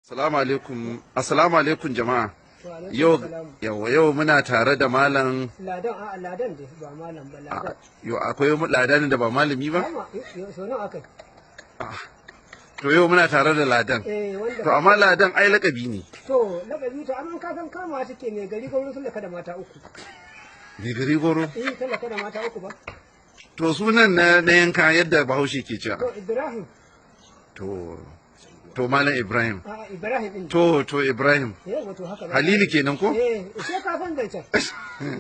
Assalamu alaikum, assalamu alaikum jama'a. Yau yau yau muna tare da Malam Ladan, a Ladan dai, ba malam ba, Ladan. Yau akwai ladanin da ba malami ba? Kama so nawa akai? To, yau muna tare da Ladan. Eh, wanda To, amma Ladan ai lakabi ne. To, lakabi, to amma ka san kama take mai gari gwamnati talaka da mata uku. Mai gari goro. Eh, talaka da mata uku ba. To, sunan na yanka yadda Bahaushe ke cewa. To, Ibrahim. To, Malam Ibrahim. A Ibrahim din. To, Ibrahim. Yawa, to haka ba. Halilu kenan ko? Eh, sai ka san zancen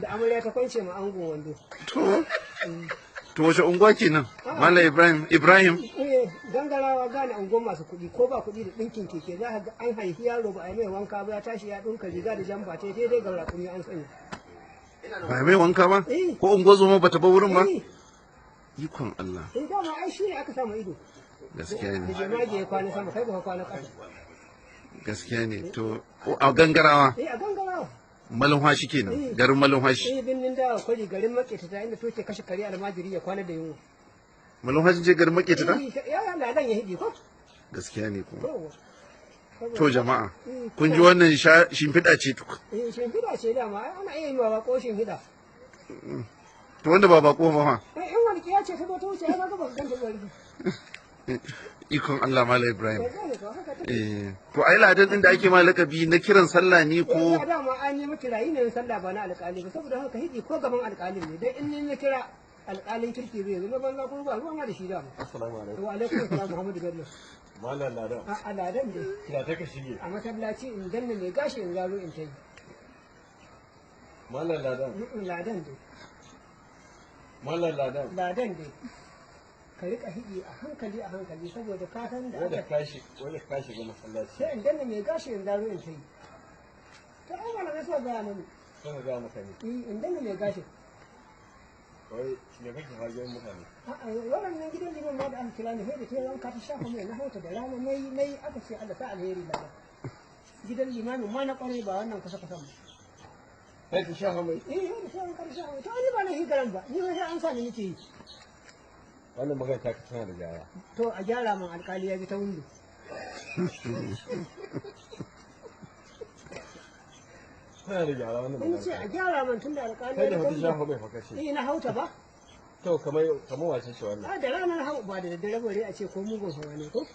da amarya ta kwance ma ango wando. To, wace unguwa kenan? Malam Ibrahim, Ibrahim. Eh, Gangarawa, gane unguwar masu kuɗi, ko ba kuɗi da ɗinkin keke. Za ka ga an haifi yaro ba a yi mai wanka ba, ya tashi ya ɗinka riga da jamba ta sai dai ga raƙumi an sani. Ba mai wanka ba? Eh. Ko unguwar zoma bata ba wurin ba? Eh. Ikon Allah. Eh, dama ai shi ne aka samu ido. Gaskiya da ne. Jemage ya kwana sama, kai ba ka kwana ƙasa. Gaskiya ne. To, a Gangarawa. Eh, a Gangarawa. Malumhashi kenan. Garin Malumhashi. Eh, Birnin Dawa Kwari, garin maƙetata, inda toke kashe kare almajiri ya kwana da yunwa. Malumhashi ce garin maƙetata? Eh, ya Ladan ya hidi ko. Gaskiya ne kuma. To. To jama'a, kun ji wannan shimfiɗa ce tuk. Eh, shimfiɗa ce dama, ai ana iya yi wa bako shimfiɗa. To, wanda ba bako ba fa? Eh, in wani kiya ce ta zo ta wuce, ai kaga ba ka ganta ba. Ikon Allah, Malam Ibrahim. Wallahi ko haka take. Eh, to ai Ladan din da ake ma lakabi na kiran sallah ne ko? Eh, dama an yi miki rayi ne sallah ba na alƙali ba, saboda haka hidi ko gaban alƙalin ne dai, in ni na kira alƙalin kirki zai zo, na banza kuma ba ruwan da shi dama. Assalamu alaikum. Wa alaikum assalam, Muhammadu Bello. Malam Ladan. A Ladan dai. Ya ta ka shige. A masallaci in danna mai gashi in zaro in tai. Malam Ladan. Ladan dai. Malam Ladan. Ladan dai. Ka rika hidi a hankali a hankali, saboda ka san da Wanda aka ka shi wanda ka shiga masallaci. Sai in danna mai gashi in zaro in tai. To, ai malamai suka gaya mani. Sai ka ga mutane. Eh, in danna mai gashi. Wai me kake hagen mutane? A'a, wannan gidan liman ma da aka kira ni, sai da ta yi wanka ta shafa mai, na hauta da rana nayi nayi, aka ce Allah sa alheri Lada. Gidan limamin ma na kwarai, ba wannan kusa kusa ba. Sai ka shafa mai. Eh, sai da ta yi wanka ta shafa mai. To, ni ba na higaran ba, ni ba sai an sa ni nake yi. Wannan magana ta tana da gyara. To, a gyara man, alkali ya bi ta windo. Tana da gyara wannan In ce magana. a gyara man tunda alkali Kai ya da bi ta wata shafa windo. mai fa kace. Eh, na hauta ba. To, kamar wace ce wannan? A da ranar hau, ba da daddare bare a ce ko mugun hawa ne ko.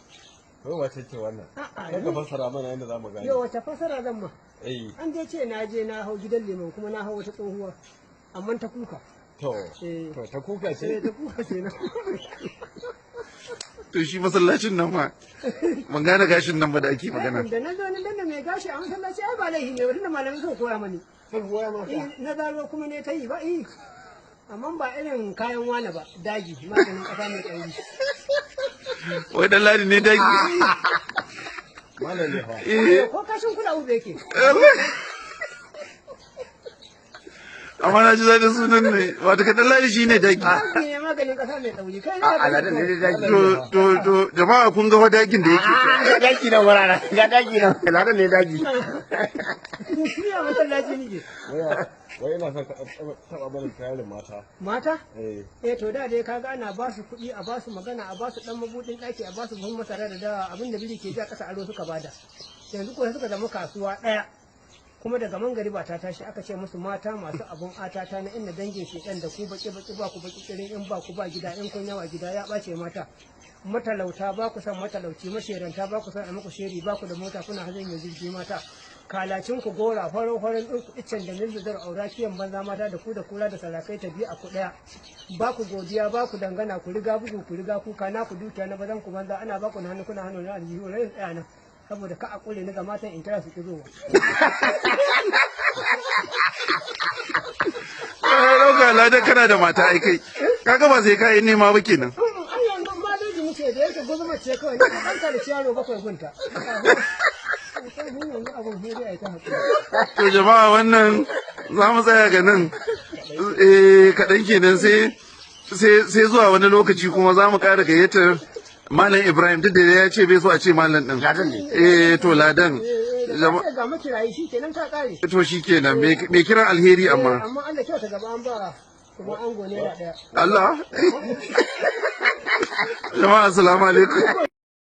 Kamar wace ce wannan? A'a. Kai ka fassara mana yadda zamu gane. Yau wata fasara zan ma? Eh. An dai ce na je na hau gidan liman, kuma na hau wata tsohuwa. Amma ta kuka. To. Eh. To, ta kuka Eh, ce. ta kuka kenan. To, shi masallacin nan ma ban gane gashin nan ba da ake magana. Da na zo ni danna mai gashi a masallaci, ai ba laifi ne ba, tunda malamai suka koya mani. Sai goya maka. Eh, na zaro kuma ne ta yi ba, eh. Amma ba irin kayan wane ba, daji, maganin ƙasa mai tsauri. Wai Dan Ladi ne dagi? Malam ne fa. Eh. Ko kashin kula ube yake. Amma na ji zaɗin sunan ne. Wato ka Dan Ladi shi ne dagi. Daji ne, maganin ƙasa mai tsauri. Kai A Ladan ne dai daji. To, jama'a, kun ga fa dagin da yake. Ga daki nan wuraren, ga daki nan. Ladan ne daji. Ni a masallaci nike. Wai ina son ka taba mana kirarin mata. Mata? Eh. Eh, to, da dai kaga ana ba su kuɗi, a ba su magana, a ba su ɗan mabuɗin ɗaki, a ba su buhun masara da dawa, abinda biri ke ji a ƙasa aro suka bada. Yanzu ko sai suka zama kasuwa ɗaya. Kuma daga mangariba ta tashi aka ce musu mata masu abun atata na inda dangin shedan da ku baki baki ba ku baki kirin, in ba ku ba gida, in kun yawa gida ya ɓace. Mata matalauta, ba ku san matalauci, masheranta, ba ku san a muku sheri, ba ku da mota kuna hazin mai jirgi. Mata kalacin ku gora farin farin ɗin ku iccen da nilzudar aura kiyan banza. Mata da ku da kura da sarakai ta biyu a ku ɗaya, ba ku godiya, ba ku dangana, ku riga bugu, ku riga kuka, na ku dukiya na bazan ku banza, ana ba ku na hannu kuna hannu na aljihu rai tsaya nan, saboda ka a kule ni ga matan in kira su ki zowa. Eh, ɗauka Ladan kana da mata ai kai. Kaga ba sai ka yi nema ba kenan. Ai yanzu ma daji muke da yake guzuma ce kawai, ni ɗan da yaro bakwai gunta. Yanzu abun sai dai a yi ta haƙuri. To jama'a, wannan za mu tsaya ga nan. Eh, kaɗan kenan, sai zuwa wani lokaci kuma za mu ƙara gayyatar Malam Ibrahim, duk da ya ce bai so a ce malam ɗin. Ladan ne. Eh, to Ladan. Eh, da ka ce ga makirayi shi kenan ta ƙare. To shi kenan, mai kiran alheri amma. Amma Allah kyauta gaba, an ba kuma ango naira ɗaya. Allah. Jama'a, assalamu alaikum.